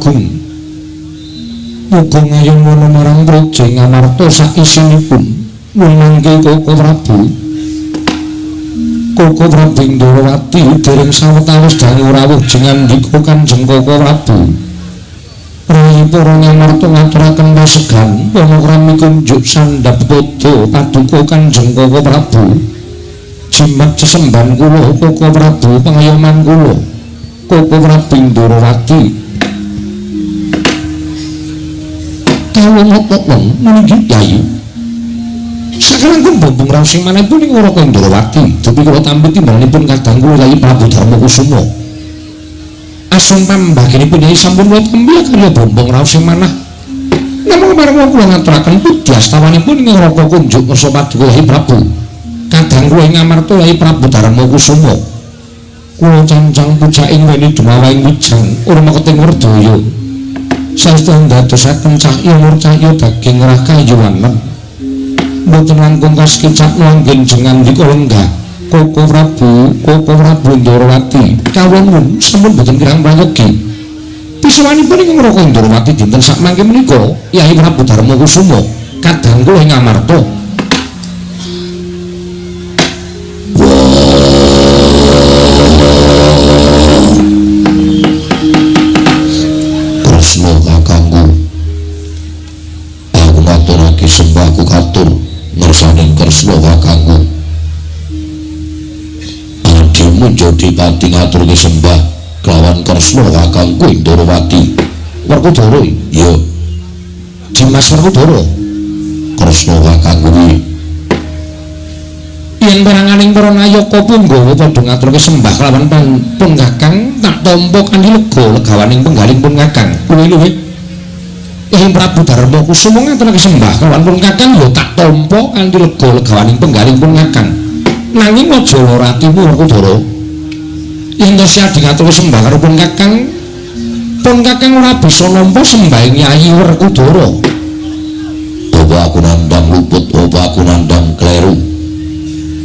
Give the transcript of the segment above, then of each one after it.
Agung. Muga ngayomono marang praja Ngamarta saisinipun mangke Koko Prabu. Koko Prabu Ndorowati dereng sawetawis dangu rawuh jengandika Kanjeng Koko Prabu. Rayi para Ngamarta ngaturaken pasegan panakrami kunjuk sandhap pada paduka Kanjeng Koko Prabu. Jimat sesembahan kula Koko Prabu pangayoman kula Koko Prabu Ndorowati. Kawula napa nggih Kyai? Sakalangkung bombong raos sing manipun ing Raka Ndorowati, dupi kula tampi timbalanipun kadang kula Kyai Prabu Darma Kusuma. Asung pambaginipun Kyai sampun kula tampi karya bombong raos sing manah. Namung marang kula ngaturaken puji astawanipun ing Raka kunjuk ngersa paduka Kyai Prabu. Kadang kula ing Ngamarta Kyai Prabu Darma Kusuma. Kula cancang pujaing weni dumawaing wijang ora meketing werdaya. Saestu ndadosaken cahya nur cahya daging rakayuwanen. Mboten langkung kasekecak anggen jengandika lenggah Koko Prabu, Koko Prabu Ndorowati. Kawula nuwun sampun boten kirang prayogi. Pisuwanipun ing Raka Ndorowati dinten sakmangke menika Kyai Prabu Darma Kusuma kadang kula ing Ngamarta. Kresna kakangku, aku ngaturake sembahku katur ngersaning Kresna kakangku. Adimu njodi pati ngaturke sembah kelawan Kresna kakangku ing Ndorowati. Werkudara ya Dimas Werkudara. Kresna kakangku kuwi yen peranganing para nayaka punggawa padha ngaturke sembah kelawan pun kakang tak tampa kanthi lega legawaning penggaling pun kakang. Luwih-luwih Kyai Prabu Darma Kusuma ngaturake sembah kelawan pun kakang ya tak tampa kanthi lega legawaning penggaling pun kakang. Nanging aja lara atimu Werkudara. Yen to siadi ngaturke sembah karo pun kakang ora bisa nampa sembahing Yayi Werkudara. Apa aku nandang luput, apa aku nandang kleru?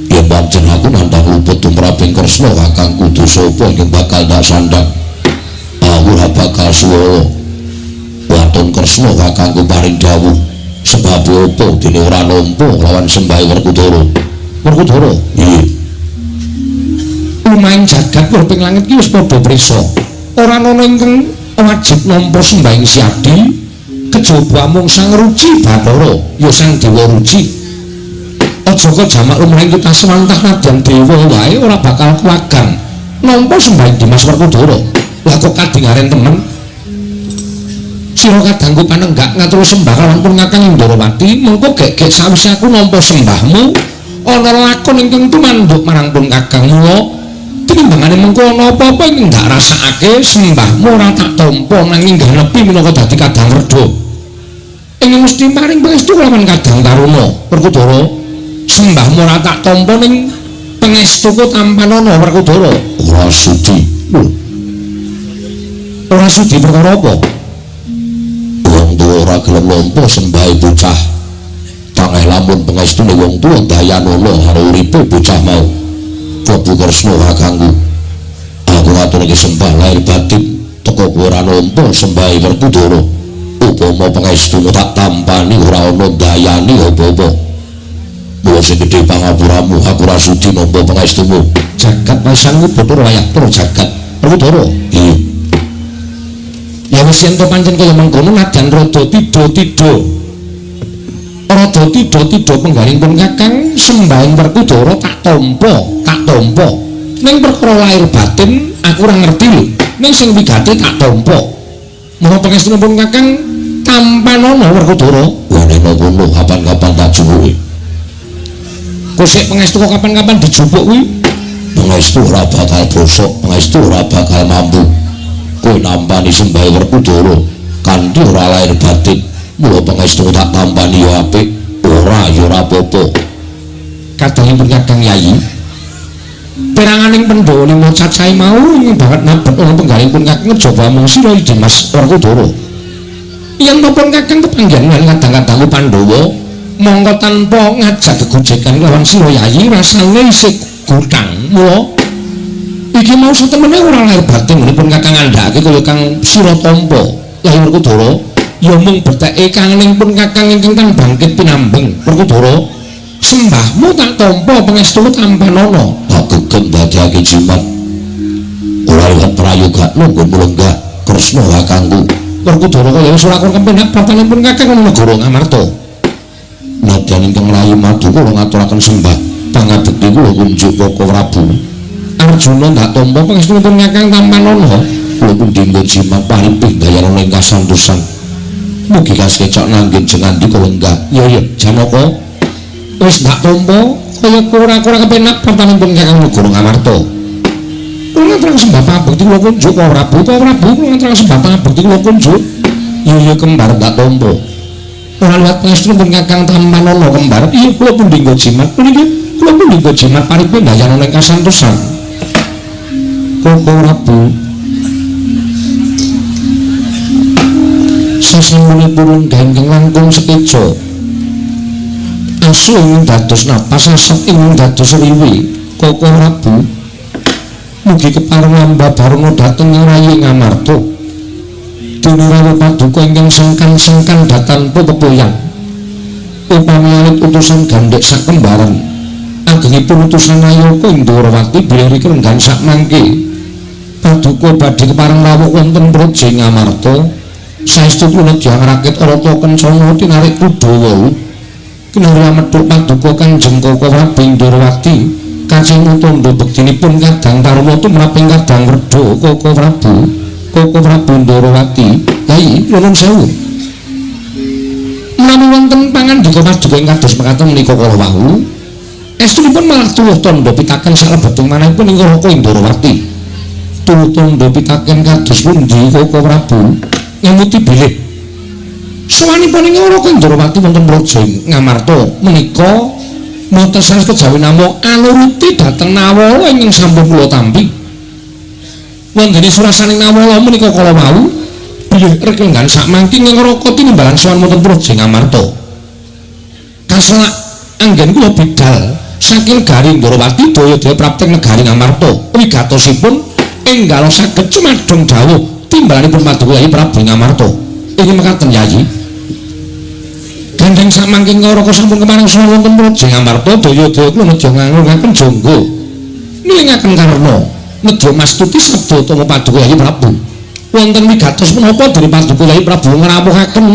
Ya pancen aku nandang luput tumraping Kresna kakangku dosa apa ingkang bakal tak sandang. Aku ora bakal suwala. Waton Kresna kakangku paring dawuh sebab apa dene ora nampa lawan sembahe Werkudara. Werkudara iya. Lumayan jagat urping langit ki wis padha prisa. Ora ana ingkang wajib nampa sembahing Siadi kejaba amung Sang Ruci Bathara ya Sang Dewa Ruci. Aja kok jamak lumrahing kita sewantah nadyan dewa wae ora bakal kuwagang nampa sembahing Dimas Werkudara. Lah kok kadingaren temen sira kadangku panenggak ngatur sembah kalawan pun kakang Ndorowati mengko gek-gek sawise aku nampa sembahmu ana lakon ingkang tumanduk marang pun kakang. Mula tinimbangane mengko ana apa-apa ingkang ndak rasakake sembahmu ora tak tampa nanging ganepi minangka dadi kadang werda ingkang mesti paring pangestu kelawan kadang taruna. Werkudara sembahmu ora tak tampa ning pangestuku tampanana Werkudara. Ora sudi. Ora sudi perkara apa? Wong tuwa ora gelem nampa sembahe bocah. Tangeh lamun pangestune wong tuwa dayanana karo uripe bocah mau. Klebu Kresna kakangku. Aku ngaturake sembah lahir batin teka kowe ora nampa sembahe Werkudara. Upama pangestumu tak tampani ora ana dayane apa-apa. Mula sing gedhe pangapuramu aku ora sudi nampa pangestumu. Jagat wasangu bathara wayah para jagat Werkudara. Iya. Ya wis yen to pancen kaya mengkono nadyan rada tidha-tidha. Rada tidha-tidha penggaling pun kakang sembahing Werkudara tak tampa, tak tampa. Ning perkara lahir batin aku ora ngerti lho. Ning sing wigati tak tampa. Mula pangestunipun kakang tampanana Werkudara. Wanena kono kapan-kapan tak jupuki. Kosek pangestu kok kapan-kapan dijupuk kuwi? Pangestu ora bakal bosok, pangestu ora bakal mampu. Kowe nampani sembahe Werkudara kanthi ora lahir batin. Mula pangestu tak tampani ya apik, ora ya ora apa-apa. Kadangipun kakang Yayi, peranganing Pandhawa lima cacahe mau ing banget nabet ana penggalipun kakang kejaba mung sira Dimas Werkudara. Yen to pun kakang kepanggihan kadang-kadangku Pandhawa mongko tanpa ngajak gegojekan lawan sira Yayi rasane isih gutang. Mula iki mau satemene ora lahir batin pun kakang ngandhakake kaya kang sira tampa. Yayi Werkudara, ya mung beteke kangening pun Kakang ingkang tan bangkit pinambeng. Werkudara, sembahmu tak tampa pangestumu tampanana. Tak gegem dadekake jimat. Ora liwat prayogakno nggon lenggah Kresna kakangku. Werkudara kaya wis ora kurang kepenak pratanipun Kakang negara Ngamarta. Nadyan ingkang mlayu madu kula ngaturaken sembah pangabekti kula kunjuk Koko Prabu. Arjuna ndak tampa pangestunipun Kakang tampanana. Kula pundi nggo jimat paripih dayana ing kasantosan. Mugi kasekcak nanggen jengandika lenggah. Ya ya Janaka, wis ndak tampa kaya ora-ora kepenak pratanipun Kakang negara Ngamarta. Kula ngaturaken sembah pangabekti kula kunjuk Koko Prabu. Koko Prabu kula ngaturaken sembah pangabekti kula kunjuk. Ya ya kembar ndak tampa. Ora liwat pangestunipun Kakang tampanana kembar. Iya kula pundi nggo jimat puniki, kula pundi nggo jimat paripih dayana ing kasantosan. Koko Prabu, sasampunipun ingkang langkung sekeca asu ing dados napas asep ing dados riwi. Koko Prabu, mugi kepareng ambabarana dhateng rayi Ngamarta. Dene rawuh paduka ingkang sengkan-sengkan datanpa pepoyan. Upami alit utusan gandhek sakembaran, agengipun utusan Nayaka Indrawati bilih riki renggan sakmangke. Paduka badhe kepareng rawuh wonten praja Ngamarta. Saestu kula nedya ngrakit Rata Kencana tinarik kuda wau. Kinarya amethuk paduka Kanjeng Koko Prabu Indrawati kacemu tandha bektinipun kadang taruna tumraping kadang werda Koko Prabu. Koko Prabu Indrawati, Yai nuwun sewu. Menawi wonten pangandika paduka ing kados mekaten menika kala wau, estunipun malah tuwuh tandha pitaken salebeting manahipun ing Raka Indrawati. Tuwuh tandha pitaken kados pundi Koko Prabu? Ngemuti bilih sowanipun ing Raka Indrawati wonten praja Ngamarta menika mboten sanes kejawi namung anuruti dhateng Nawala ingkang sampun kula tampi. Wondene surasaning Nawala menika kala wau bilih reklenggan sakmangke ing Raka tinimbalan sowan wonten praja Ngamarta. Kaselak anggen kula bidal saking negari Indrawati daya-daya prapting negari Ngamarta. Wigatosipun enggal saged cumadong dawuh timbalanipun paduka Yayi Prabu Ngamarta. Ini mekaten Yayi. Gandeng samangke Raka sampun kepareng sowan wonten praja Ngamarta daya-daya kula nedya nganglungaken jangga nilingaken karna nedya mastuti sabda utama paduka Yayi Prabu. Wonten wigatos menapa dene paduka Yayi Prabu ngrawuhaken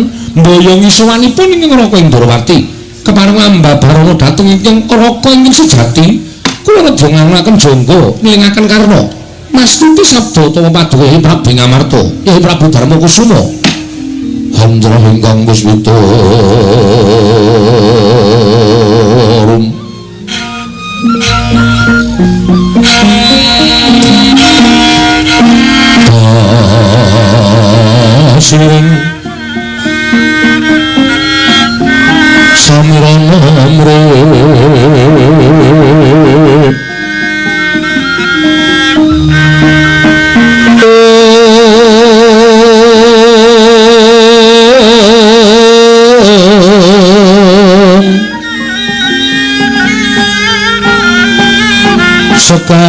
mboyongi sowanipun ing Raka Indrawati. Kepareng ambabarana dhateng ingkang Raka ingkang sejati kula nedya nganglungaken jangga nilingaken karna mastuti sabda utama paduka Yayi Prabu Ngamarta, Yayi Prabu Darma Kusuma. Handra ingkang wis witurum kasiring samirana amrih sekar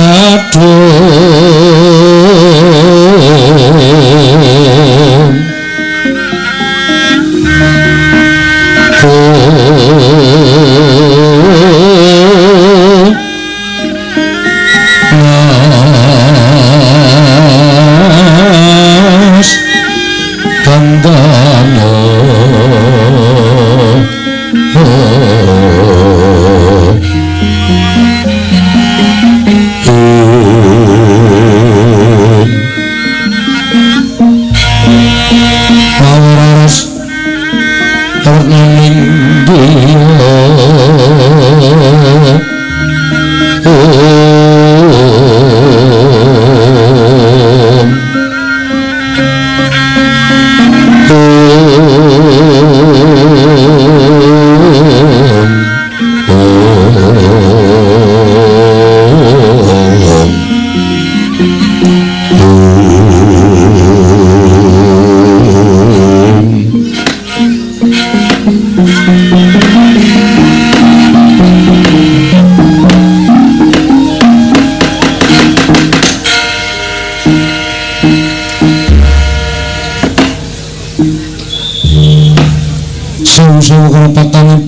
gadung mas dandano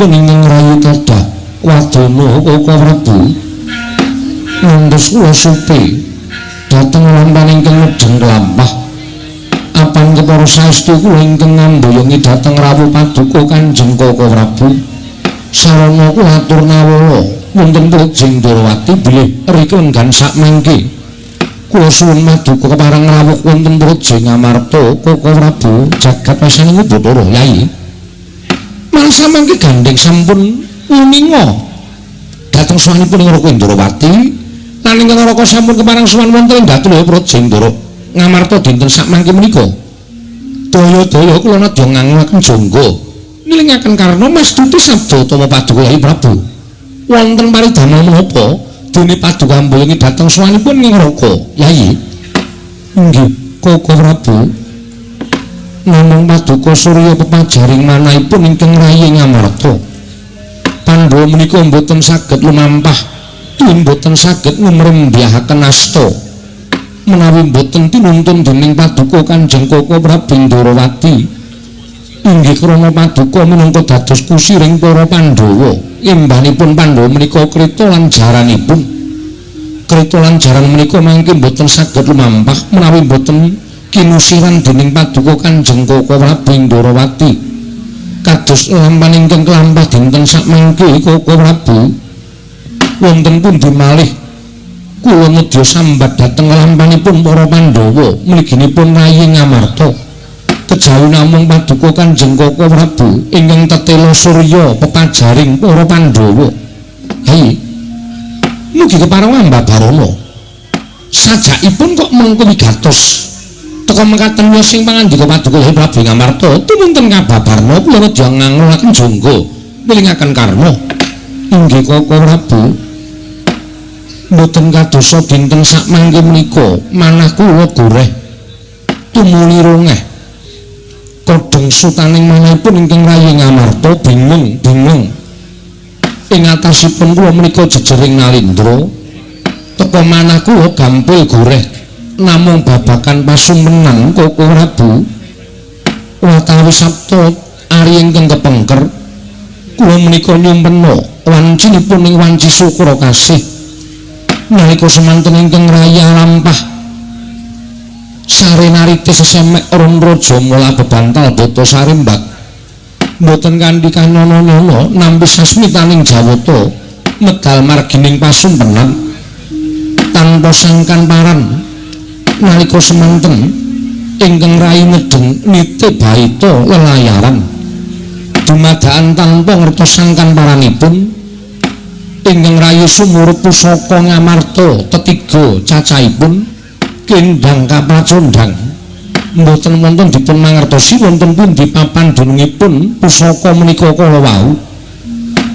Lampanipun ingkang rayi kadah wadana Koko Prabu. Ngantos kula supe dhateng lampan ingkang ngedeng lampah. Apan kepara saestu kula ingkang ngamboyongi dhateng rawuh paduka Kanjeng Koko Prabu. Sarana kula atur nawala wonten Praja Ndrawati bilih rika enggan sakmangke. Kula suwun maduka kepareng rawuh wonten Praja Ngamarta Koko Prabu jagat wasaning Bathara Yai. Malah samangke gandheng sampun uninga dhateng sowanipun ing Raka Indrawati lan ingkang Raka sampun kepareng sowan wonten ing Datulaya Praja Ndara Ngamarta dinten sakmangke menika. Daya-daya kula nadya nganggulaken jangga nilingaken karna mastuti sabda utawa paduka Yai Prabu. Wonten paridamel menapa dene paduka amboyongi dhateng sowanipun ing Raka Yai? Inggih Koko Prabu. Namung paduka surya pepajaring manahipun ingkang rayi Ngamarta. Pandhawa menika mboten saged lumampah, tuwin mboten saged ngumrembyahaken asta. Menawi mboten tinuntun dening paduka Kanjeng Koko Prabu Ndrawati. Inggih krana paduka minangka dados kusiring para Pandhawa. Imbanipun Pandhawa menika krita lan jaranipun. Krita lan jaran menika mangke mboten saged lumampah menawi mboten kinusiran dening paduka Kanjeng Koko Prabu Ndrawati. Kados lampan ingkang kelampah dinten sakmangke Koko Prabu. Wonten pundi malih kula nedya sambat dhateng lampanipun para Pandhawa mliginipun rayi Ngamarta. Kejawi namung paduka Kanjeng Koko Prabu ingkang tetela surya pepajaring para Pandhawa. Hei, mugi kepareng ambabarana. Sajakipun kok mengko wigatos teka mekaten sing pangandika paduka Hyang Prabu Ngamarta tumunten kababarna kula nedya ngangulaken jangga milingaken karna. Inggih Koko Prabu, mboten kadosa dinten sakmangke menika manah kula goreh tumuli rongeh kodheng sutaning manahipun ingkang rayi Ngamarta bingung bingung. Ing atasipun kula menika jejering nalindra teka manah kula gampil goreh namung babakan pasumenan Koko Prabu. Watawis sabta ari ingkang kepengker kula menika nyumpena wancinipun ing wanci sukra kasih nalika semanten ingkang raya lampah sare narite sesemek ron raja mula bebantal bata sarimbak mboten kanthi kanono-nono nampi sasmitaning jawata medal margining pasumpenan tanpa sangkan paran nalika semanten ingkang rai ngedeng nite baita lelayaran dumadaan tanpa ngertos sangkan paranipun ingkang rayi sumurup pusaka Ngamarta tetiga cacahipun kendang kapracondang mboten wonten dipun mangertosi wonten pundi papan dunungipun pusaka menika kala wau.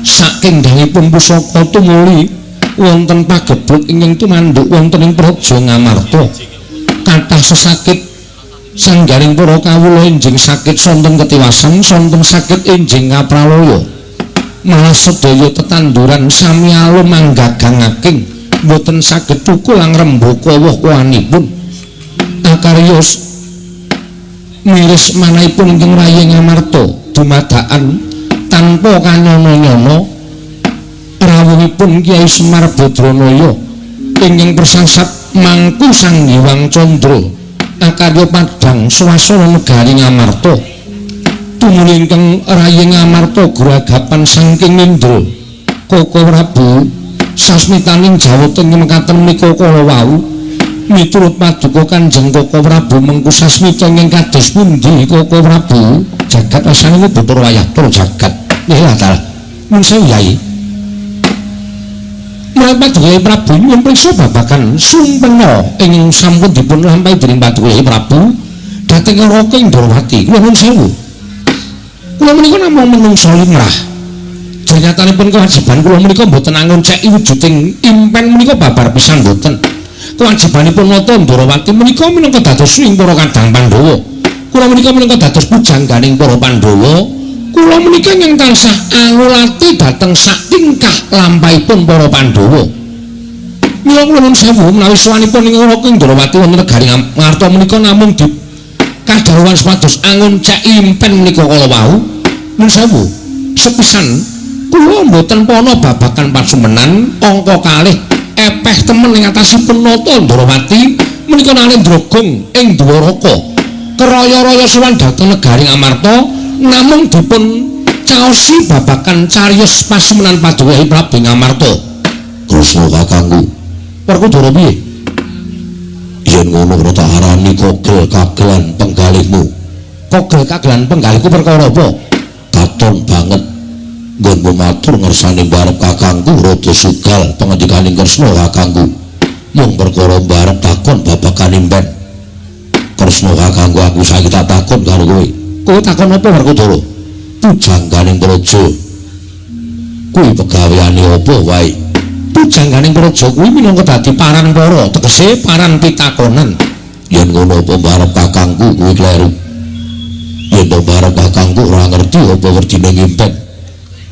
Sakendhangipun pusaka tumuli wonten pagebluk ingkang tumanduk wonten ing Praja Ngamarta. Kathah sesakit sanggaring para kawula enjing sakit sonten ketiwasan sonten sakit enjing kapralaya. Malah sedaya tetanduran sami alum manggagangaking mboten saged thukul lan rembaka woh-wohanipun. Akaryos miris manahipun ingkang rayi Ngamarta dumadaan tanpa kanono-nyono rawuhipun Kyai Semar Badranaya ingkang persasat mangku Sang Hyang Candra akarya padhang swasana negari Ngamarta. Tumuli ingkang rayi Ngamarta gragapan saking Indra Koko Prabu sasmitaning jawata mekaten menika kala wau miturut paduka Kanjeng Koko Prabu mengku sasmita ingkang kados pundi Koko Prabu jagat wasane Bathara wayah tur jagat nggih ta nun sewu Yai. Menawi paduka Prabu nyuwun priksa babagan sumpena ingkang sampun dipun lampahi dening paduka Hyang Prabu dhateng Raka Indrawati. Kula nuwun sewu. Kula menika namung menungsa limrah. Janyatanipun kewajiban kula menika mboten angonceki wujuding impen menika babar pisan mboten. Kewajibanipun nata Ndrawati menika minangka dados ing para kadang Pandhawa. Kula menika minangka dados pujangganing para Pandhawa. Kula menika ingkang tansah angulati dhateng sak tingkah lampahipun para Pandhawa. Mila kula nuwun sewu menawi sowanipun ing Raka Indrawati wonten negari Ngamarta menika namung di kadhawuhan supados angonceki impen menika kala wau. Nuwun sewu sepisan Kula mboten pana babagan pasumenan angka kalih epeh temen ing atasipun Nata Ndrawati menika Nalendra Gong ing Dwaraka. Keraya-raya sowan dhateng negari Ngamarta namung dipun caosi babagan cariyos pasumenan Paduka Prabu Ngamarta. Kresna kakangku. Werkudara piye? Yen ngono ora tak arani kogel kagelan penggalihmu. Kogel kagelan penggalihku perkara apa? Katon banget nggonmu matur ngersane mbarep kakangku rada sugal pengendikaning Kresna kakangku. Mung perkara mbarep takon babagan impen. Kresna kakangku, aku saiki tak takon karo kowe. Kowe takon apa Werkudara? Pujangganing praja kuwi pegaweane apa wae? Pujangganing praja kuwi minangka dadi paran para, tegese paran pitakonan. Yen ngono apa mbarep kakangku kuwi kleru? Yen to mbarep kakangku ora ngerti apa werdine ngimpen,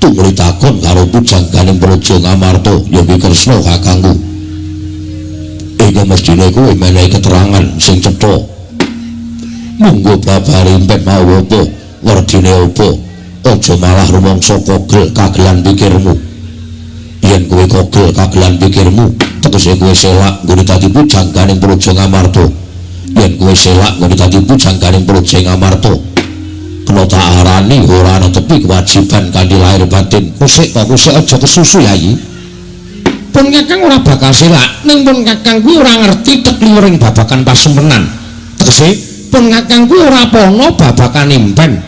tumuli takon karo pujangganing praja Ngamarta ya kuwi Kresna kakangku. Iki mestine kuwi menehi keterangan sing cetha. Monggo babare impen mau apa werdine apa, aja malah rumangsa kogel kagelan pikirmu. Yen kowe kogel kagelan pikirmu, tegese kowe selak nggone dadi pujangganing praja Ngamarta. Yen kowe selak nggone dadi pujangganing praja Ngamarta, kena tak arani ora ana tepi kewajiban kanthi lahir batin. Kusik kok kusik aja kesusu Yayi. Pun kakang ora bakal selak, ning pun kakang kuwi ora ngerti tekliwering babagan pasumenan. Tegese pun kakang kuwi ora pana babagan impen.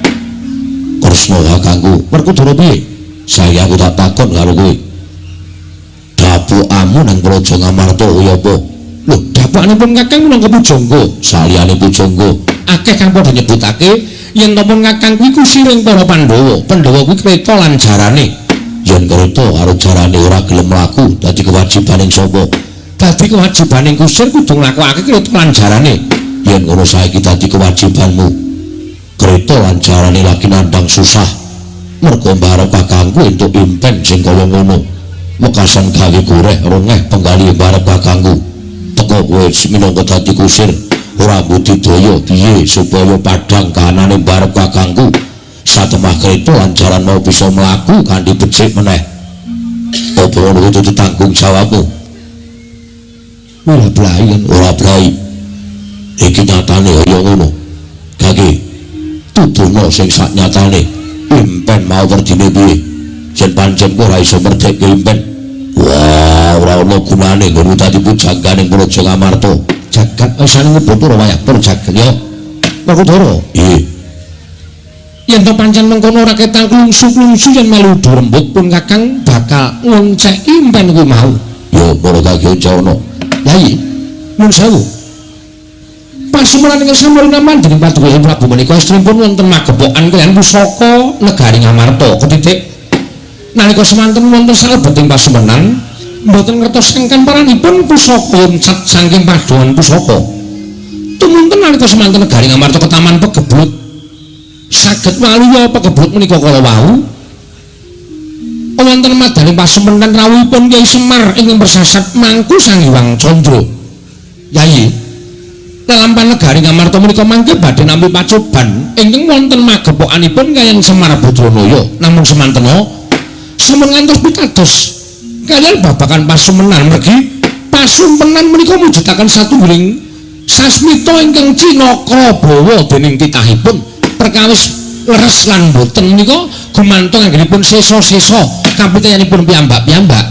Kresna kakangku, Werkudara piye? Saiki aku tak takon karo kowe. Dapukamu nang Praja Ngamarta kuwi apa? Lho, dapukane pun kakang minangka pujangga. Saliyane pujangga, akeh kang padha nyebutake yen to pun kakang kuwi kusiring para Pandhawa. Pandhawa kuwi kreta lan jarane. Yen kreta karo jarane ora gelem mlaku, dadi kewajibaning sapa? Dadi kewajibaning kusir kudu nglakokake kreta lan jarane. Yen ngono saiki dadi kewajibanmu. Kreta lan jarane lagi nandhang susah. Mergo mbarep kakangku entuk impen sing kaya ngono. Wekasan gawe goreh rongeh penggalih mbarep kakangku. Teko kowe minangka dadi kusir ora budidaya piye supaya padhang kahanane mbarep kakangku. Satemah kreta lan jaran mau bisa mlaku kanthi becik meneh. Apa ngono kudu tanggung jawabmu? Ora blai, ora blai. Iki nyatane kaya ngono. Kaki tuduhno sing sak nyatane. Impen mau werdine piye? Yen pancen kowe ora iso merdeke impen. Wah, ora ono gunane ngono dadi pujangganing Praja Ngamarta. Jagat isane nyebut ora wayah pur jagat ya. Werkudara. Iya. Yen to pancen mengkono ora ketang klungsu-klungsu yen melu rembug pun kakang bakal ngonceki impen kuwi mau. Ya para kaki oncana. Yayi, nuwun sewu. Pasumenan ingkang sampun dening Paduka Prabu menika estrinipun wonten magepokan kaliyan pusaka negari Ngamarta. Ketitik nalika semanten wonten salebeting pasumenan mboten ngertos ingkang paranipun pusaka loncat saking padongan pusaka. Tumunten nalika semanten negari Ngamarta ketaman pegebut saged waluya pegebut menika kala wau wonten madaning pasumenan rawuhipun Kyai Semar ingkang bersasat mangku Sang Hyang Candra. Yayi, lelampahan negari Ngamarta menika mangke badhe nampi pacoban ingkang wonten magepokanipun kaliyan Semar Badranaya. Namung semantena sampun ngantos pitados kaliyan babagan pasumenan mergi pasumpenan menika mujudaken satunggiling sasmita ingkang cinaka bawa dening titahipun perkawis leres lan boten menika gumantung anggenipun sesa-sesa kapitayanipun piyambak-piyambak.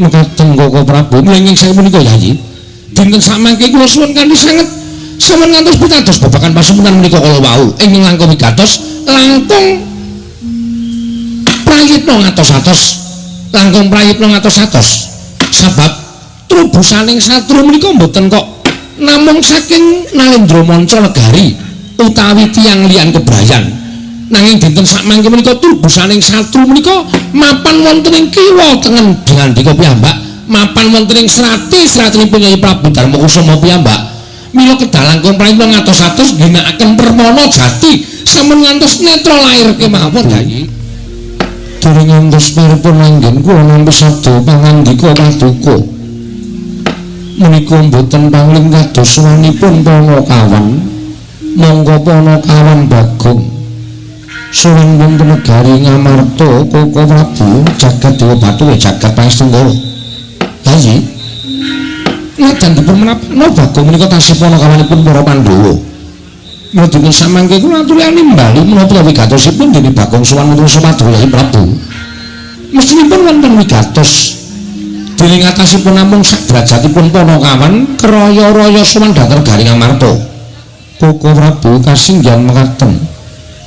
Mekaten Koko Prabu mlenging saking menika Yayi, dinten samangke kula suwun kanthi sanget sampun ngantos pitados babagan pasumenan menika kala wau ingkang langkung wigatos langkung prayitna ngatos-atos, langkung prayitna ngatos-atos sebab trubusaning satru menika mboten kok namung saking Nalendra Manca Negari utawi tiyang liyan kebrayan, nanging dinten sakmangke menika trubusaning satru menika mapan wonten ing kiwa tengen dingandika piyambak, mapan wonten ing srati-sratinipun Kyai Prabu Darmakusuma piyambak. Mila kedah langkung prayitna ngatos-atos ginakaken permana jati sampun ngantos netra lair kemawon Yayi. Dereng ngantos paripun anggen kula nampi sabda pangandika paduka menika mboten pangling kados suwanipun Panakawan. Monggo Panakawan Bagong. Sowan wonten negari Ngamarta Koko Prabu jagat Dewa Bathara jagat Pangestu. Yayi. Najan dipun menapa Bagong menika tasih panakawanipun para Pandhawa. Mudune samangke kula aturi nimbali menapa wigatosipun dene Bagong sowan wonten Sumadra Yayi Prabu. Mestinipun wonten wigatos dening atasipun namung sak derajatipun panakawan kraya-raya sowan dhateng negari Ngamarta. Koko Prabu kasinggihan mekaten.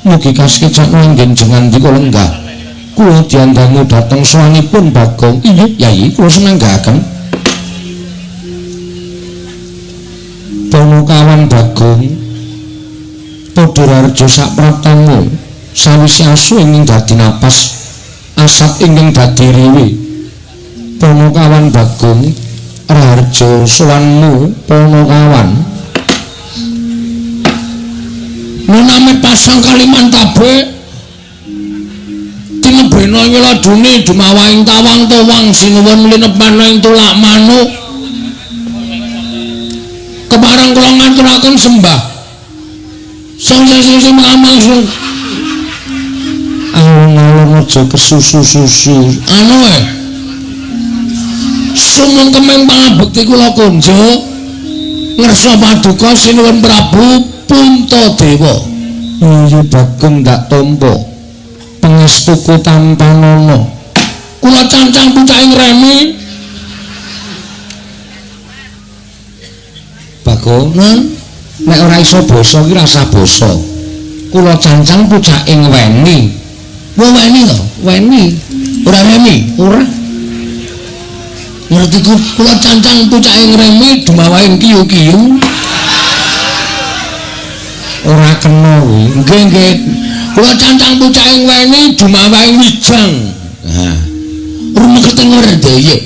Mugi kasekecak anggen jengandika lenggah. Kula diandangu dhateng sowanipun Bagong. Iya, Yayi, kula senenggaken. Panakawan Bagong padha rareja sapraptamu sawise asu ingkang dadi napas, asat ingkang dadi riwi. Panakawan Bagong raharja sowanmu panakawan. Nuname pasang Kalimantabe tinebena ing ladune dumawahing tawang towang sinuwun linepana ing tulak manuk kepareng kula ngaturaken sembah sing sing mangsu alun-alun aja kesusu-susu anu e sumengkeming pangabekti kula kunjuk ngersa paduka sinuwun Prabu Puntadewa. Iya Bagong ndak tampa pangestuku tampanana. Kula cancang pucake ngremi. Bagong, nek ora iso basa ki rasah basa. Kula cancang pucake ngweni. Wong weni to? Weni. Ora remi? Ora. Ngerti kula cancang pucake ngremi dumawahing kiyu-kiyu. Ora kena kuwi. Nggih, nggih. Kula cancang pucake ngweni dumawahing wijang. Nah. Rumeketeng werdaya.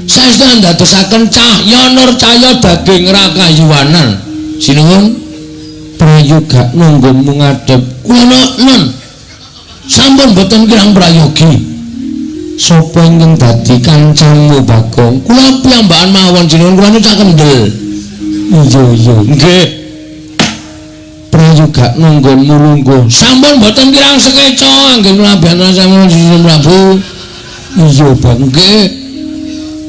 Saestu ndadosaken cahya nur cahya daging rakayuwanan. Sinuwun prayoga nunggumu ngadhep. Kula nun. Sampun boten kirang prayogi. Sapa ingkang dadi kancamu Bagong? Kula piyambakan mawon sinuwun, kula niku cah kendel. Iya, iya. Nggih. Prayoga nunggumu lungguh. Sampun boten kirang sekeca anggen kula biyantosaken Sinuwun Prabu. Iya, Bang. Nggih.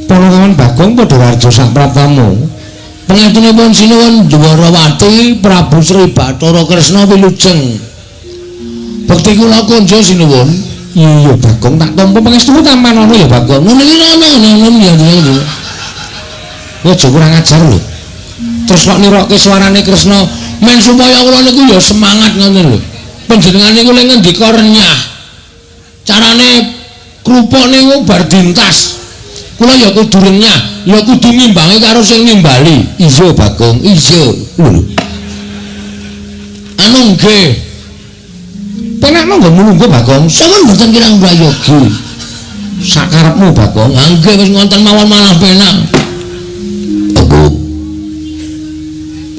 Panakawan Bagong padha warja sapraptamu. Pangestunipun Sinuwun Dwarawati Prabu Sri Bathara Kresna wilujeng. Bekti kula kunjo sinuwun. Iya Bagong tak tampa pangestuku tampanana ya Bagong. Ngono iki ngono ngono ya ngono. Aja kurang ajar lho. Terus kok nirokke suarane Kresna men supaya kula niku ya semangat ngoten lho. Panjenengan niku lek ngendika renyah. Carane krupuk niku bar dintas. Kula ya kudu renyah, ya kudu ngimbangi karo sing nimbali. Iya Bagong, iya. Lho. Anu nggih. Penakno nggonmu lungguh Bagong. Sampun mboten kirang prayogi. Sakarepmu Bagong. Ha nggih wis ngonten mawon malah penak. Bagong.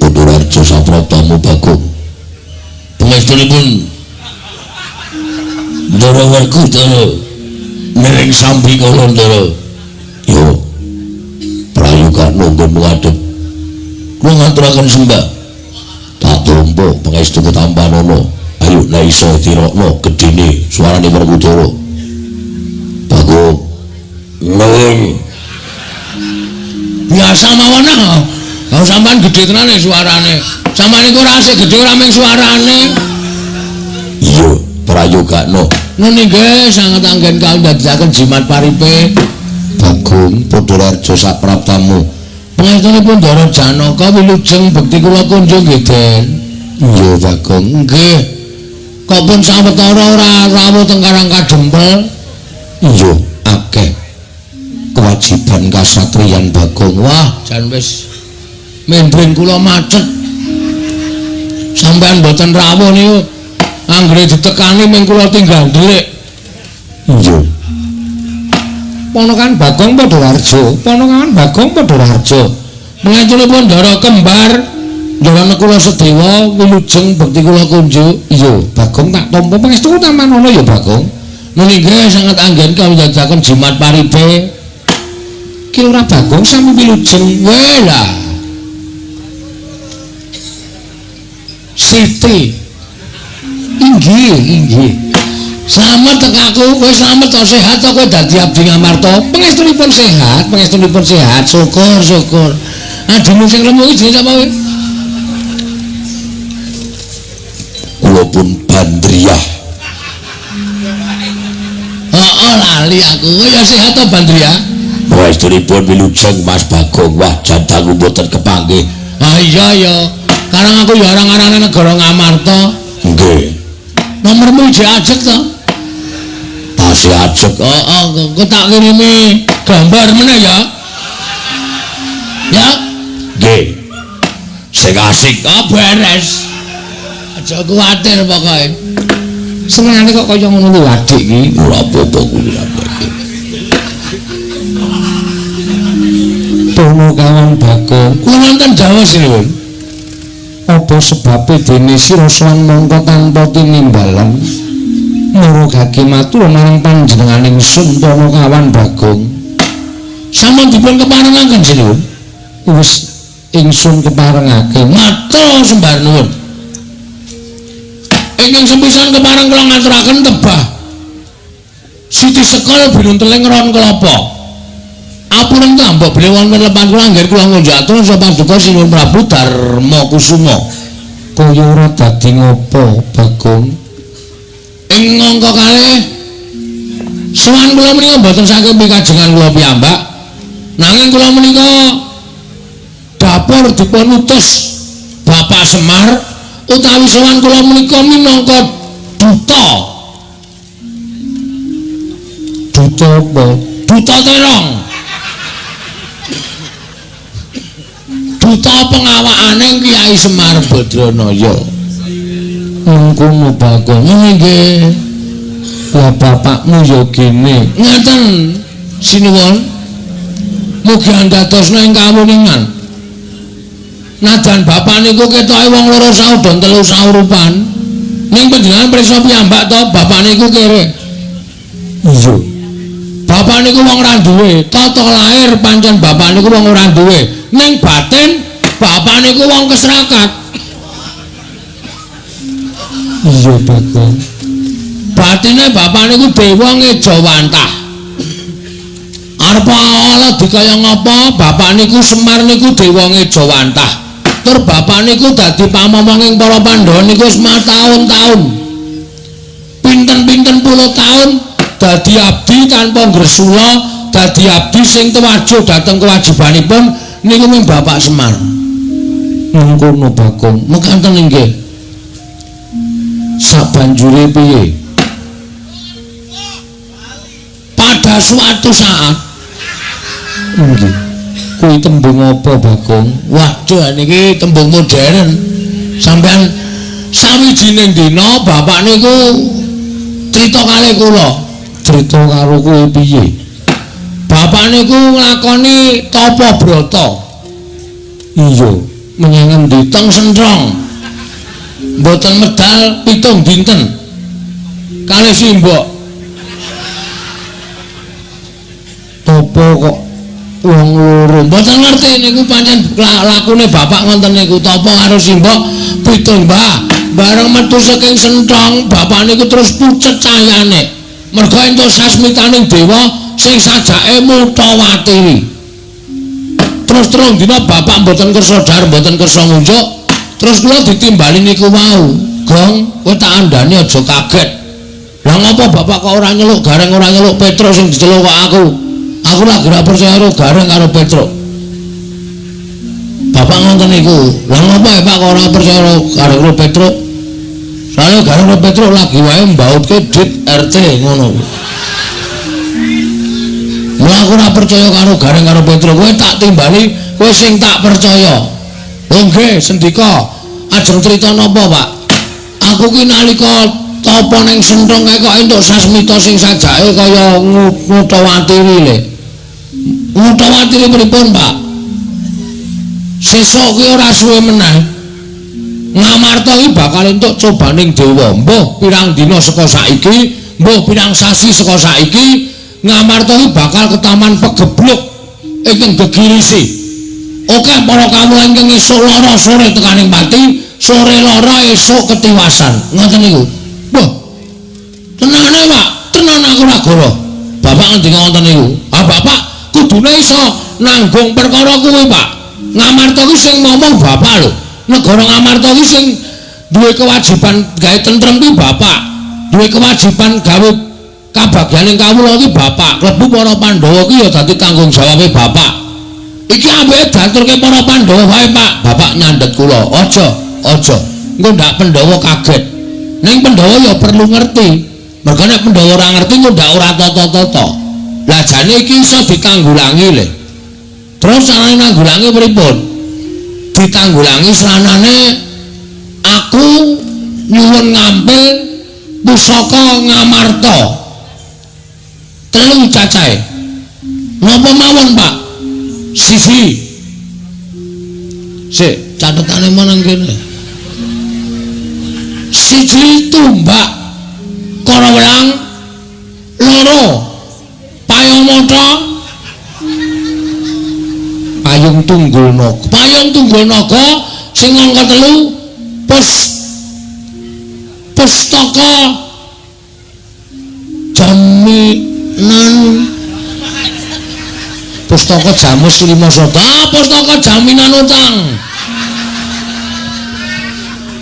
Padha sapraptamu Bagong. Pangestunipun Ndara Werkudara nering sambi kala Ndara. Yo. Prayoga nunggu ngadhep. Kula ngaturaken sembah. Tak tampa pangestuku tampanana. Ayo nek iso tirokno gedene suarane Werkudara. Bagong. Nuwun. Biasa mawon ah. Lah sampean gedhe tenane suarane. Sampean niku ora asik gedhe ora mung suarane. Iya, prayogakno. Ngene nggih sanget anggen kawula jimat paripe. Bagong padha raja sapraptamu. Pangestunipun Ndara Janaka wilujeng bekti kula kunjung nggih, Den. Iya, Bagong. Nggih. Kok pun sawetara ora rawuh teng Karang Kadempel? Iya, akeh kewajiban kasatriyan Bagong. Wah, jan wis mendring kula macet. Sampeyan mboten rawuh niku anggere ditekani ming kula tinggal ndelik. Iya. Ponakan Bagong padha warja, ponakan Bagong padha warja. Pangestunipun Ndara kembar, Ndara Nakula Sedewa wilujeng bekti kula kunjuk. Iya, Bagong tak tampa pangestuku tampanana ya Bagong. Nggih sanget anggen kawula jimat paripe. Ki ora Bagong sami wilujeng. Weh lah. Siti. Inggih, inggih. Slamet tekaku, kowe slamet to sehat to kowe dadi abdi Ngamarta. Pangestunipun sehat, pangestunipun sehat. Syukur, syukur. Adimu sing lemu iki jenenge sapa kowe? Kula pun Bandriyah. Heeh, lali aku. Kowe ya sehat to Bandriyah? Pangestunipun wilujeng Mas Bagong. Wah, jan dangu mboten kepanggih. Ah iya ya. Karang aku ya orang-orangane negara Ngamarta. Nggih. Nomormu jek ajeg to? Tasih ajeg. Heeh, engko tak kirimi gambar meneh ya. Ya. Nggih. Sing asik. Oh, beres. Aja kuwatir pokoke. Senengane kok kaya ngono lho adik iki. Ora apa-apa kuwi ora apa-apa. Ponokawan Bagong, kula wonten dawuh sinuwun. Apa sebabe dene sira sowan mongko tanpa tinimbalan? Mara gage matur marang panjenengan ingsun Ponokawan Bagong. Sampun dipun keparengaken sinuwun. Wis ingsun keparengake. Matur sembah nuwun. Ingkang sepisan kepareng kula ngaturaken tebah Siti Sekol binunteling ron kelapa. Apunten ta mbok bilih wonten lepan kula anggen kula ngunjuk atur sapa paduka Sinuwun Prabu Darma Kusuma. Kaya ora dadi ngopo Bagong? Ing angka kalih sowan kula menika mboten saking pikajengan kula piyambak. Nanging kula menika dapur dipun utus Bapak Semar utawi sowan kula menika minangka duta. Duta apa? Duta terong. Duta pengawakane Kyai Semar Badranaya. Mengkono Bagong. Nggih. Lah bapakmu ya gene. Ngaten sinuwun. Mugi andadosna ing kawuningan. Najan bapak niku ketoke wong loro saudon telu saurupan. Ning panjenengan prisa piyambak to bapak niku kere. Iya. Bapak niku wong ora duwe, tata lahir pancen bapak niku wong ora duwe. Ning batin bapak niku wong keserakat. Iya Bagong. Batine bapak niku dewa ngejawantah. Arep ala dikaya ngapa bapak niku Semar niku dewa ngejawantah. Tur bapak niku dadi pamomonging para Pandhawa niku wis mataun-taun. Pinten-pinten puluh taun dadi abdi tanpa ngresula, dadi abdi sing tewajuh dhateng kewajibanipun niku mung Bapak Semar. Mengkono Bagong, mekaten inggih. Sabanjure piye? Pada suatu saat nggih. Kuwi tembung apa Bagong? Waduh niki tembung modern. Sampeyan sawijining dina bapak niku crita kalih kula. Crita karo kowe piye? Bapak niku nglakoni tapa brata. Iya, menyang endi? Teng Sentrong. Mboten medal 7 dinten. Kalih simbok. Tapa kok wong loro? Mboten ngerti niku pancen lakune bapak ngoten niku, tapa karo simbok 7 mbah. Bareng metu saking Sentrong, bapak niku terus pucet cayane. Merga entuk sasmitaning dewa sing sajake mutawatiri. Terus telung dina bapak mboten kersa dhahar, mboten kersa ngunjuk. Terus kula ditimbali niku wau. Gong, kowe tak andhani aja kaget. Lah ngapa bapak kok ora nyeluk Gareng, ora nyeluk Petruk sing diceluk kok aku? Aku lagi ora percaya karo Gareng karo Petruk. Bapak ngoten niku. Lah ngapa ya Pak kok ora percaya karo Gareng karo Petruk? Soale Gareng karo Petruk lagi wae mbautke dit RT ngono. Mula aku ora percaya karo Gareng karo Petruk. Kowe tak timbali, kowe sing tak percaya. Oh nggih, sendika. Ajeng crita napa, Pak? Aku ki nalika tapa ning Sentrong kae kok entuk sasmita sing sajake kaya ngutawatiri le. Ngutawatiri pripun, Pak? Sesuk ki ora suwe meneh. Ngamarta iki bakal entuk cobaning dewa. Mbuh pirang dina saka saiki, mbuh pirang sasi saka saiki, Ngamarta iki bakal ketaman pegebluk ingkang gegirisi. Oke, para kawula ingkang esuk lara sore tekaning pati, sore lara esuk ketiwasan. Ngoten niku. Wah. Tenane, Pak. Tenan aku ora goro. Bapak ngendika ngoten niku. Ah, Bapak kudune iso nanggung perkara kuwi, Pak. Ngamarta kuwi sing ngomong Bapak lho. Negara Ngamarta kuwi sing duwe kewajiban gawe tentrem kuwi Bapak. Duwe kewajiban gawe kabagyaning kawula kuwi Bapak. Klebu para Pandhawa kuwi ya dadi tanggung jawabe Bapak. Iki ambeke diaturke para Pandhawa wae, Pak. Bapak nyandhet kula. Aja, aja. Engko ndak Pandhawa kaget. Ning Pandhawa ya perlu ngerti. Mergo nek Pandhawa ora ngerti engko ndak ora tata-tata. Lah jane iki iso ditanggulangi le. Terus carane nanggulangi pripun? Ditanggulangi sranane aku nyuwun ngampil pusaka Ngamarta. Telu cacahe. Napa mawon, Pak? Siji. Sik, catetane meneng kene. Siji tumbak Karawelang, loro payung mata, payung tunggul naga. Payung tunggul naga sing angka 3 pustaka jaminan, pustaka jamus 5 sota, pustaka jaminan utang.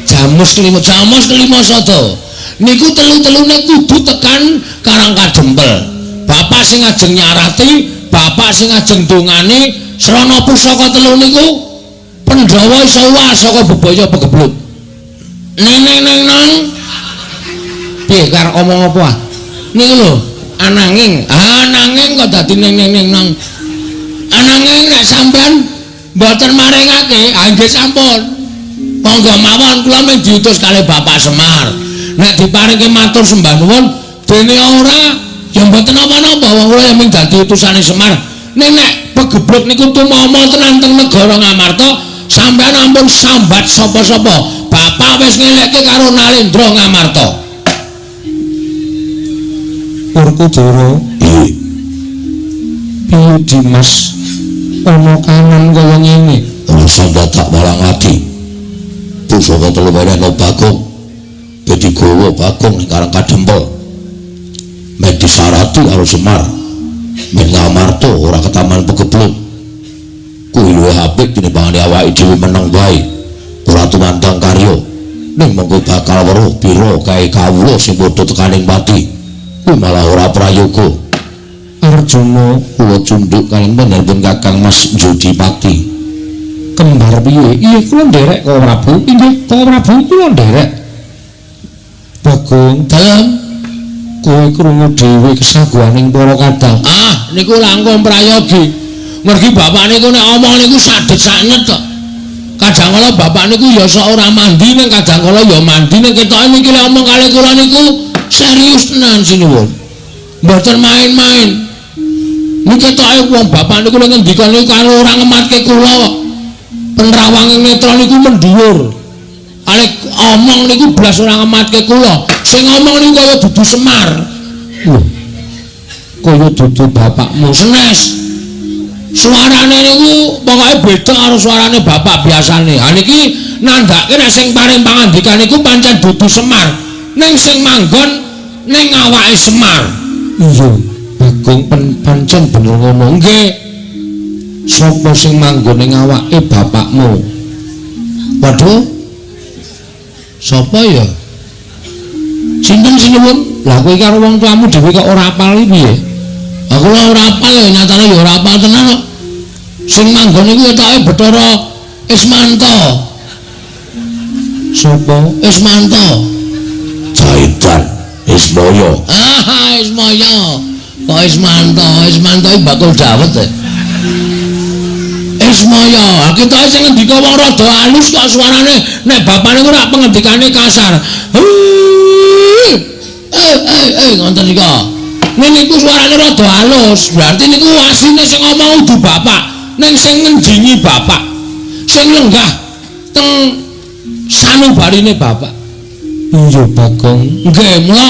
Jamus 5, jamus 5 sota. Niku telu-telune kudu tekan Karang Kadempel. Bapak sing ajeng nyarati, bapak sing ajeng dongane srana pusaka telu niku Pandhawa iso uwal saka bebaya pegebluk. Neng neng neng nang. Piye karo omong apa? Niku lho, ananging, ananging kok dadi neng neng neng nang. Ananging nek sampean mboten maringake, ah nggih sampun. Monggo mawon kula mung diutus kalih Bapak Semar. Nek diparingke matur sembah nuwun, dene ora ya mboten napa-napa, wong kula ya mung dadi utusane Semar. Ning nek pegebluk niku tumama tenan teng negara Ngamarta, sampean ampun sambat sapa-sapa. Bapak wis ngelekke karo Nalendra Ngamarta. Werkudara, Piye? Piye Dimas? Ana kanan kaya ngene. Ora dadak malang ati. Pusaka telu wenehno Bagong. Ben digawa Bagong ning Karang Kadempel. Men disarati karo Semar. Men Ngamarta ora ketaman pegebluk. Kuwi luwih apik tinimbangane awake dhewe meneng wae. Ora tumandang karya. Ning mengko bakal weruh pira kae kawula sing padha tekaning pati. Kuwi malah ora prayoga. Arjuna kula cundhuk kaliyan panjenengan Kakang Mas Jodipati. Kembar piye? Iya kula nderek Koko Prabu. Inggih Koko Prabu kula nderek. Bagong, dalem kowe krungu dhewe kesaguhaning para kadang. Ah, niku langkung prayogi. Mergi bapak niku nek omong niku sadet saknet kok. Kadang kala bapak niku ya sok ora mandi, ning kadang kala ya mandi, ning ketoke niki lek omong kalih kula niku serius tenan sinuwun. Mboten main-main. Niki ketoke wong bapak niku nek ngendika niku karo ora ngematke kula kok. Penrawange netra niku mendhuwur. Kalih omong niku blas ora ngematke kula. Sing ngomong niku kaya dudu Semar. Lho. Kaya dudu bapakmu senes. Suarane niku pokoke beda karo suarane bapak biasane. Ha niki nandhake nek sing paring pangandikan niku pancen dudu Semar. Ning sing manggon ning awake Semar. Iya, Bagong pancen bener ngono. Nggih. Sapa sing manggon ning awake bapakmu? Waduh. Sapa ya? Sinten sinuwun? Lah kowe karo wong tuamu dhewe kok ora apal iki piye? Aku ora apal ya, nyatane ya ora apal tenan kok. Sing manggon iku ketoke Bathara Ismanto. Sapa? Ismanto. Jaidan Ismaya. Ah, Ismaya. Kok Ismanto? Ismanto iki bakul dawet e. Ismaya, ketoke sing ngendika wong rada alus kok suarane nek bapane ku ora pengendikane kasar. Ngoten iki. Ning niku suarane rada alus, berarti niku asline sing ngomong kudu bapak, ning sing ngenjingi bapak, sing lenggah teng sanubarine bapak. Iya Bagong. Nggih, mula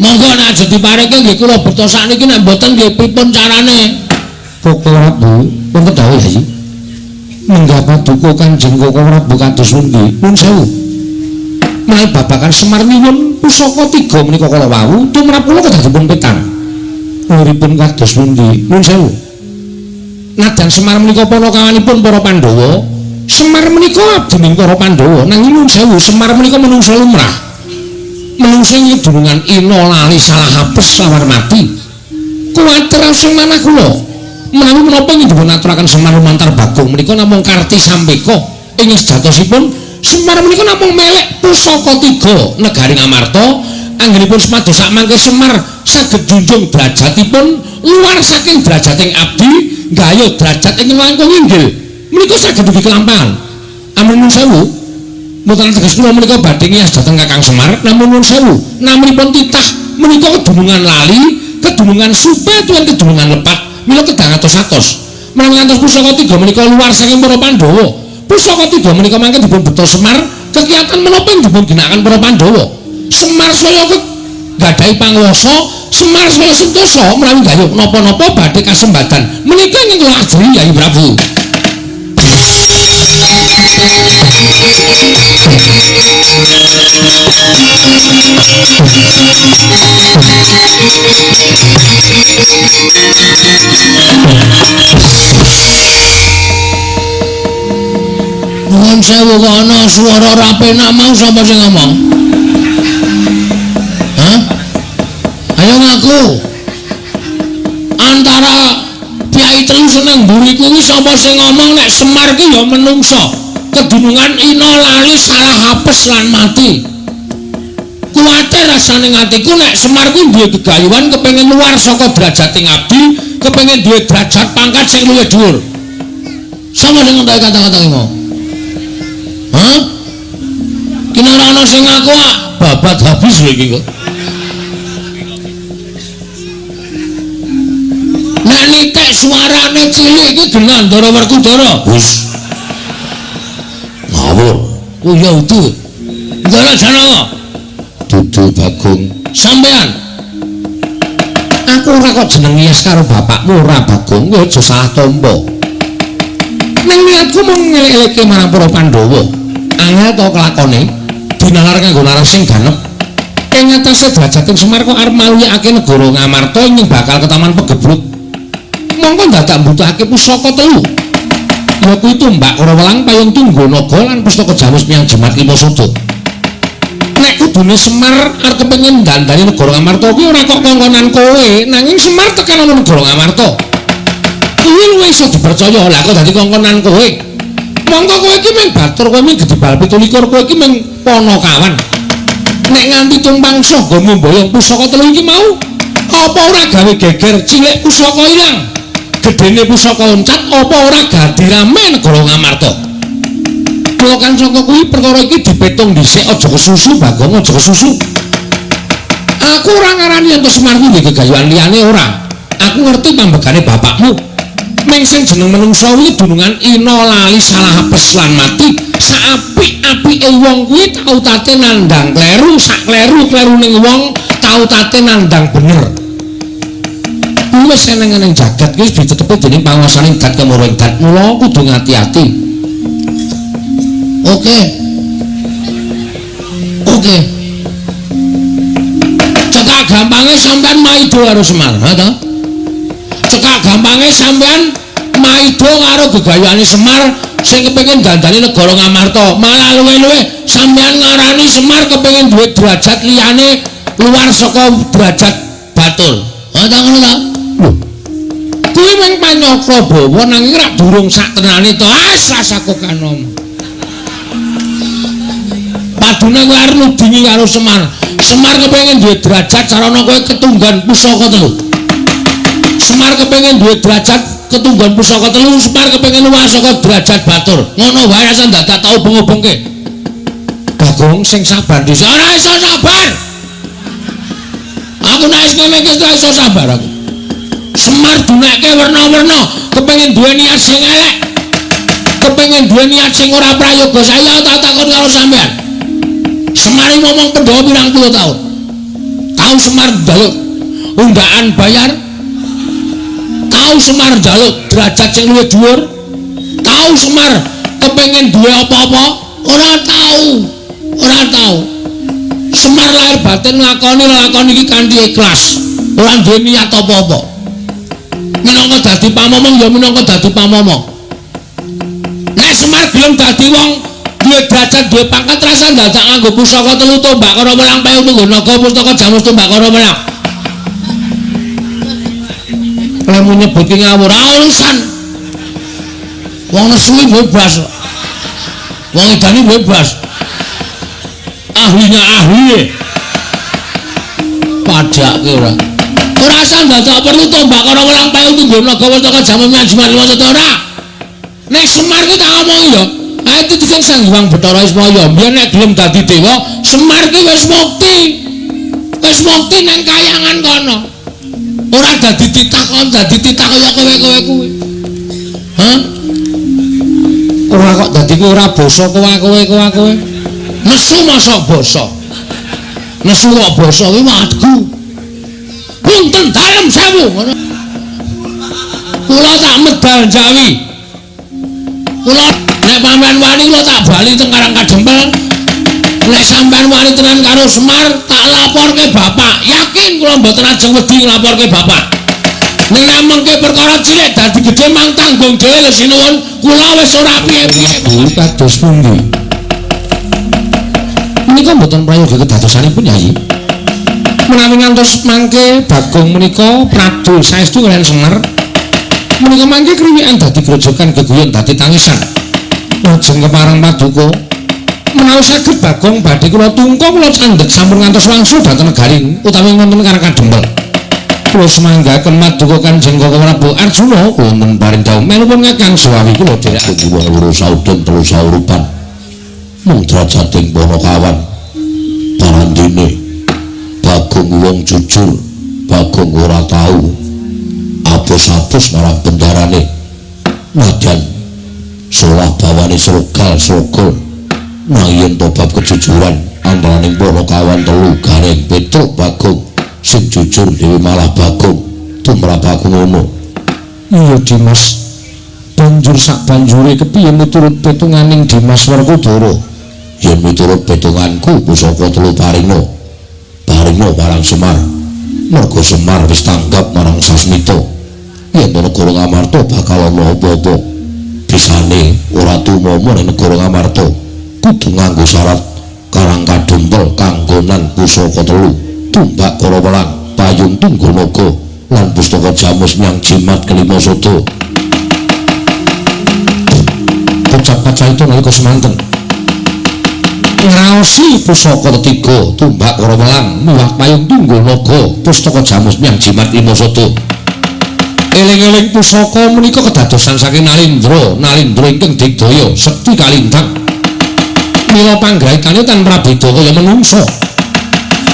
monggo nek aja dipareke nggih kula beto sakniki, nek mboten nggih pripun carane? Koko Prabu, wonten dawuh ya, Menggah paduka Kanjeng Koko Prabu kados pundi? Nuwun sewu. Menawi babagan Semar nyuwun pusaka tiga menika kala wau tumrap kula kedah dipun petang. Uripun kados pundi? Nuwun sewu. Nadyan Semar menika panakawanipun para Pandhawa, Semar menika abdining para Pandhawa, nanging nuwun sewu Semar menika menungsa lumrah. Menungsa ing dunungan ina lali salah apes lawan mati. Kuwatir sing manah kula. Menawi menapa ing dipun aturaken Semar lumantar Bagong menika namung karti sampeka ing sejatosipun Semar menika namung melek pusaka tiga negari Ngamarta. Anggenipun sumados sakmangke Semar saged junjung derajatipun luar saking derajating abdi nggayuh derajat ing langkung inggil menika saged dugi kelampahan. Amun nuwun sewu mboten teges kula menika badhe ngiyas dhateng Kakang Semar, namun nuwun sewu naminipun titah menika kedunungan lali, kedunungan supe tuwin kedunungan lepat mila kedah atos-atos. Menawi ngantos pusaka tiga menika luar saking para Pandhawa, pusaka tiga menika mangke dipun beto Semar kegiatan menapa ing dipun ginakaken para Pandhawa. Semar saya gadhahi panguwasa, Semar saya sentosa menawi gayuh napa-napa badhe kasembadan menika ingkang kula ajri Yayi Prabu. Nuwun sewu kok ana swara ora penak mau sapa sing ngomong? Hah? Ayo ngaku. Antara piyai telu seneng mburi kuwi sapa sing ngomong nek Semar ki ya menungsa, kedunungan ina lali salah apes lan mati. Kuwatir rasane atiku nek Semar kuwi duwe gegayuhan kepengin luar saka derajating abdi, kepengin duwe derajat pangkat sing luwih dhuwur. Sapa sing ngentai kata-kata iki mau? Hah? Ki ora ana sing ngaku ah, babat habis lho iki kok. Nek nitik suarane cilik iki genah Ndara Werkudara. Wis. Ngawur. Oh ya udu. Ndara Janaka. Dudu Bagong. Sampean. Aku ora kok jeneng ngiyas karo bapakmu ora Bagong, kowe aja salah tampa. Ning niatku mung ngelek-elekke marang para Pandhawa. Angel to kelakone dinalar kanggo naras sing ganep. Ing atase derajating Semar kok arep maluyakake negara Ngamarta ing bakal ketaman pegebluk. Mongko dadak mbutuhake pusaka telu. Ya kuwi tumbak Karawelang, payung tunggal naga lan pustaka jamus miyang jimat lima sada. Nek kudune Semar arep kepengin dandani negara Ngamarta kuwi ora kok kongkonan kowe, nanging Semar tekan ana negara Ngamarta. Kuwi luwih iso dipercaya. Lah kok dadi kongkonan kowe? Mongko kowe iki mung batur, kowe mung gedhe bal 27, kowe iki mung panakawan. Nek nganti tumpang saga mboyong pusaka telu iki mau, apa ora gawe geger cilik pusaka ilang, gedene pusaka loncat, apa ora gadi rame negara Ngamarta? Mula kan saka kuwi perkara iki dipetung dhisik, aja kesusu Bagong, aja kesusu. Aku ora ngarani yen Semar kuwi gegayuhan liyane ora. Aku ngerti pambegane bapakmu. Ming sing jeneng menungsa kuwi dunungan ina lali salah apes lan mati. Saapik-apike wong kuwi tau tate nandhang kleru, sak kleru-klerune wong tau tate nandhang bener. Kuwi wis eneng-eneng jagat kuwi ditetepi dening panguwasaning dat kemurung dat. Mula kudu ngati-ati. Oke. Oke. Cekak gampange sampean maido karo Semar, ha ta? Cekak gampange sampean maido karo gegayuhane Semar sing kepengin dandani negara Ngamarta. Malah luwih-luwih sampean ngarani Semar kepengin duwe derajat liyane luar saka derajat Batul. Ha ta ngono ta? Lho. Kuwi mung panyakra bawa nanging rak durung sak tenane to. Ah, rasaku kanom. Padune kowe arep nudingi karo Semar. Semar kepengin duwe derajat sarana kowe ketunggan pusaka telu. Semar kepengin duwe derajat ketunggan pusaka telu, Semar kepengin luwih saka derajat Batur. Ngono wae rasa dadak tau ubeng-ubengke. Bagong sing sabar dhisik. Ora iso sabar. Aku nek wis ngene iki ora iso sabar aku. Semar dunekke werna-werna, kepengin duwe niat sing elek. Kepengin duwe niat sing ora prayoga. Saya tak takon karo sampean. Semar ngomong Pandhawa pirang puluh tahun. Tau Semar njaluk undaan bayar. Tau Semar njaluk derajat sing luwih dhuwur. Tau Semar kepengin duwe apa-apa, ora tau. Ora tau. Semar lahir batin nglakoni lelakon iki kanthi ikhlas. Ora duwe niat apa-apa. Minangka dadi pamomong ya minangka dadi pamomong. Nek Semar gelem dadi wong duwe derajat, duwe pangkat, rasa dadak nganggo pusaka telu tombak karo welang payung tunggu naga pustaka jamus tombak karo welang. Lemu nyebutke ngawur urusan. Wong nesu bebas. Wong edani bebas. Ahlinya ahli. Padake ora. Ora usah dadak perlu tombak karo welang payung tunggu naga pustaka jamus jimat maksud ora. Nek Semar ki tak omongi ya. Ayo titisan Sang Hyang Bathara Ismaya, biyen nek gelem dadi dewa, Semar ki wis mukti. Wis mukti nang kayangan kono. Ora dadi titah kon dadi titah kaya kowe-kowe kuwi. Hah? Ora kok dadi kowe ora basa kowe-kowe. Nesu mosok basa. Nesu kok basa kuwi wadgu. Punten dalem sewu ngono. Kula tak medal Jawi. Kula nek sampean wani kula tak bali teng Karang Kadempel. Nek sampean wani tenan karo Semar, tak laporke bapak. Yakin kula mboten ajeng wedi nglaporke bapak. Ning nek mengke perkara cilik dadi gedhe mang tanggung dhewe lho sinuwun. Kula wis ora piye-piye. Kados pundi? Menika mboten prayoga kedadosanipun Yayi. Menawi ngantos mangke Bagong menika pradul saestu kaliyan Semar. Menika mangke kriwikan dadi grojogan geguyon dadi tangisan. Lajeng kepareng paduka menawi saged Bagong badhe kula tungka kula candhet sampun ngantos wangsul dhateng negari utawi wonten Karang Kadempel. Kula sumanggaken paduka Kanjeng Kaka Prabu Arjuna wonten paring dawuh melupun Kakang Suwawi kula dherekaken wong loro sauden telu saurupan. Mung drajating Panakawan parandene Bagong wong jujur, Bagong ora tau apus-apus marang bendarane. Nadyan solah bawane srogal srogol nang yen to bab kejujuran antaraning Panakawan telu Gareng Petruk Bagong sing jujur dhewe malah Bagong tumrap aku ngono. Iya Dimas, banjur sak banjure kepiye miturut petunganing Dimas Werkudara? Yen miturut petunganku pusaka telu paringna paringna marang Semar, mergo Semar wis tanggap marang Sasmita. Yen negara Ngamarta bakal ana apa-apa bisane ora tumama ning negara Ngamarta kudu nganggo syarat Karang Kadempel kanggonan pusaka telu tumbak kara welang payung tunggu naga lan pustaka jamus nyang jimat kelima sada. Pecah pacah itu nalika semanten ngraosi pusaka tetiga tumbak kara welang miwah payung tunggu naga pustaka jamus nyang jimat lima sada. Eling-eling pusaka menika kedadosan saking Nalindra, Nalindra ingkang digdaya sekti kalintang. Mila panggraitane tan prabeda kaya menungsa.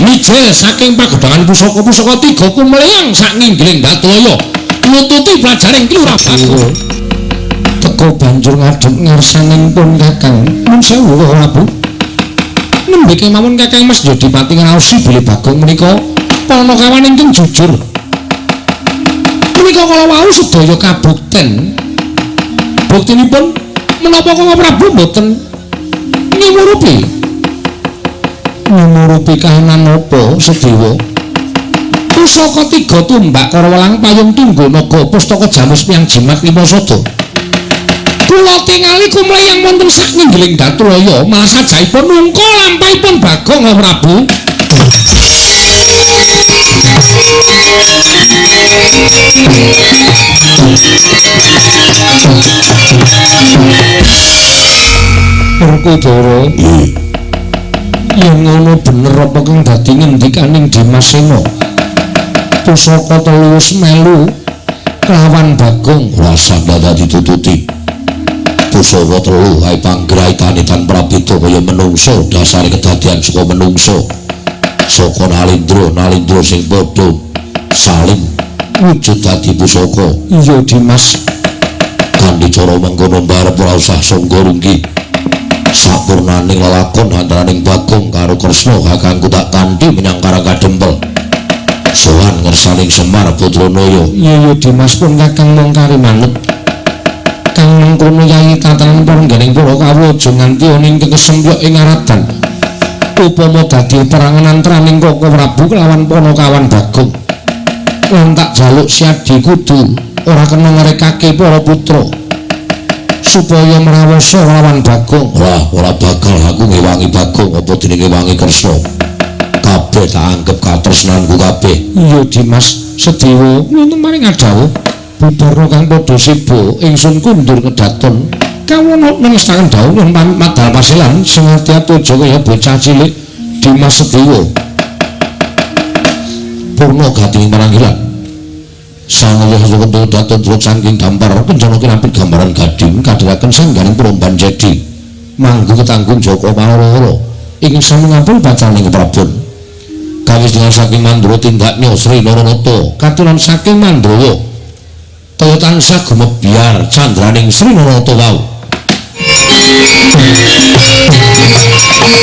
Mijil saking pagedhangan pusaka-pusaka tiga kumleyang sak nginggiling Batulaya nututi pelajaring Ki Lurah Bagong. Teka banjur ngadhep ngarsaning pun Kakang. Nun sewu Kaka Prabu. Nembe kemawon Kakang Mas Jodipati ngraosi bilih Bagong menika Panakawan ingkang jujur. Menika kala wau sedaya kabukten. Buktinipun menapa Kaka Prabu mboten ngimurupi? Ngimurupi kahanan napa Sedewa? Pusaka tiga tumbak kara welang payung tunggu naga pustaka jamus piyang jimat lima sada. Kula tingali kumleyang wonten sak nginggiling Datulaya malah sajaipun nungka lampahipun Bagong Prabu. Werkudara, yen ngono bener apa kang dadi ngendikaning Dimas Sena? Pusaka telu wis melu kelawan Bagong. Rasah dadak ditututi. Pusaka telu ae panggraitane tan prabeda kaya menungsa, dasare kedadian saka menungsa. Saka Nalindra, Nalindra sing padha saling wujud dadi pusaka. Iya Dimas, kanthi cara mengkono mbarep ora usah sangga rungki. Sapurnaning lelakon antaraning Bagong karo Kresna kakangku tak kanthi menyang Karang Kadempel. Sowan ngersaning Semar Putranaya. Iya Dimas, pun Kakang mung kari manut. Kang mengkono Yayi tatanan parengganing para kawula aja nganti ana ing kesempyok ing aradan. Upama dadi perangan antaraning Koko Prabu kelawan Panakawan Bagong. Lan tak jaluk Siadi kudu ora kena ngrekake para putra supaya mrawasa lawan Bagong. Wah, ora bakal aku ngewangi Bagong apa dene ngewangi Kresna. Kabeh tak anggep katresnanku kabeh. Iya Dimas Sedewa, ngono maring adawuh Bubarna kang padha sibuk ingsun kundur kedaton. Kawono nengestaken dawuh nyuwun pamit madal pasilan sing ati-ati aja kaya bocah cilik Dimas Sedewa. Purna gati maranggilan. Sangalih sukento daton truk saking dampar kencana kinapit gambaran gading kadhiraken sangganing Puromban Jedi. Manggu ketanggung Joko Panoro ing samungampun bacaning Prabon. Kawis saking Mandura tindaknya Sri Naranata katuran saking Mandrawa kaya tansah gumebyar candraning Sri Naranata wau.